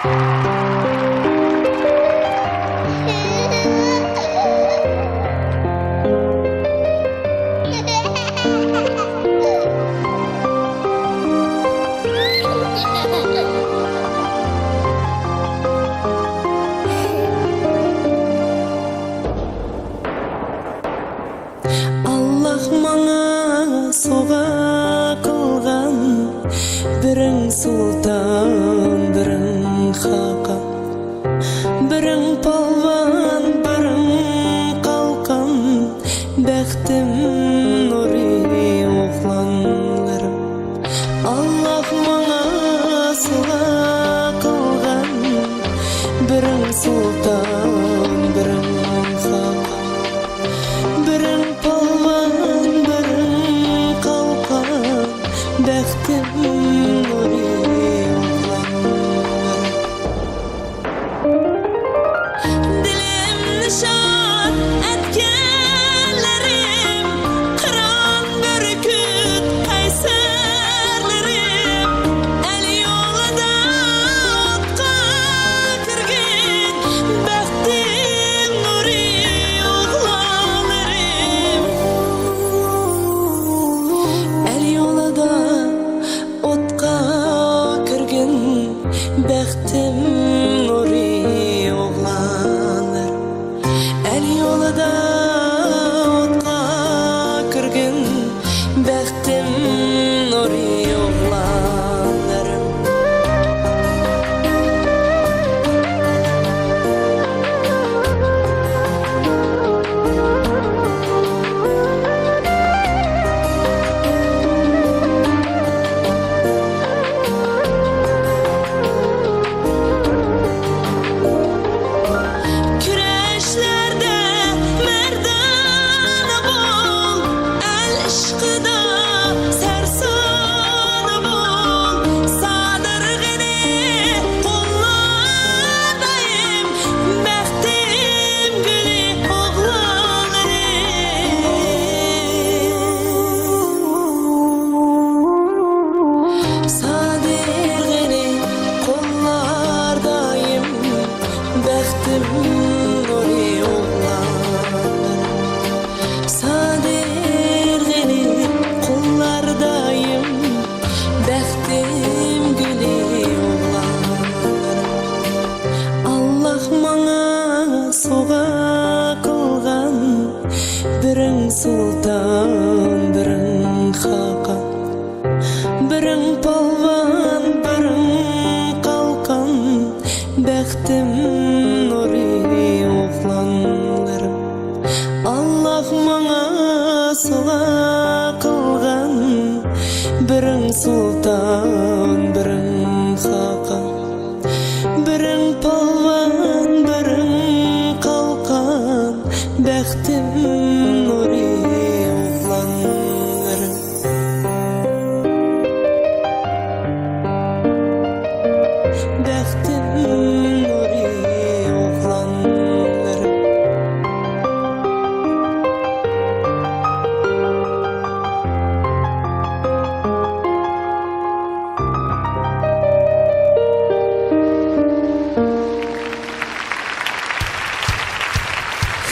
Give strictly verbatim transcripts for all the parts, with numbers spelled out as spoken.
ئاللاھ ماڭا سوۋغا قىلغان، بىرىڭ سۇلتان، بىرىڭ خاقان، بىرىڭ پالۋان، بىرىڭ قالقان، بەختىم نۇرى ئوغلانلىرىم. ئاللاھ ماڭا سوۋغا قىلغان، بىرىڭ سۇلتان، بىرىڭ خاقان، بىرىڭ پالۋان، بىرىڭ قالقان، بەختىم نۇرى ئوغلانلىرىم. دىلىمنى شاد ئەتكەنلىرىم، قىران، بۈركۈت، قەيسەرلىرىم، ئەل يولىدا ئوتقا كىرگەن، بەختىم نۇرى ئوغلانلىرىم. ئەل يولىدا ئوتقا كىرگىن، بەختىم نۇرى ئوغلانلار. ئەل يولىدا ئوتقا كىرگىن، بەختىم نۇرى ئوغلانلىرىم. كۈرەشلەردە مەردانە بول، ئەل ئىشقىدا سەرسان بول، سادىر غېنى قوللاپ دائىم، بەختىم گۈلى ئوغلانلىرىم. سادىر غېنى قوللار دائىم، بەختىم نۇرى ئوغلانلىرىم. سادىر غېنى قوللار دائىم، بەختىم گۈلى ئوغلانلىرىم. ئاللاھ ماڭا سوۋغا قىلغان، بىرىڭ سۇلتان، بىرىڭ خاقان، بىرىڭ پالۋان، بىرىڭ قالقان، بەختىم نۇرى ئوغلانلىرىم. ئاللاھ ماڭا سوۋغا قىلغان، بىرىڭ سۇلتان، بىرىڭ خاقان، بىرىڭ پالۋان، بىرىڭ قالقان، بەختىم نۇرى ئوغلانلىرىم. بەختىم نۇرى ئوغلانلىرىم.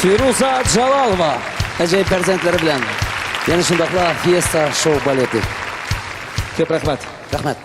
فىرۇزە جالالوۋا ئەجايىپ پەرزەنتلىرى بىلەن يەنە شۇنداقلا فىيېستا شوۋ بالېتى. كۆپ رەھمەت. رەھمەت.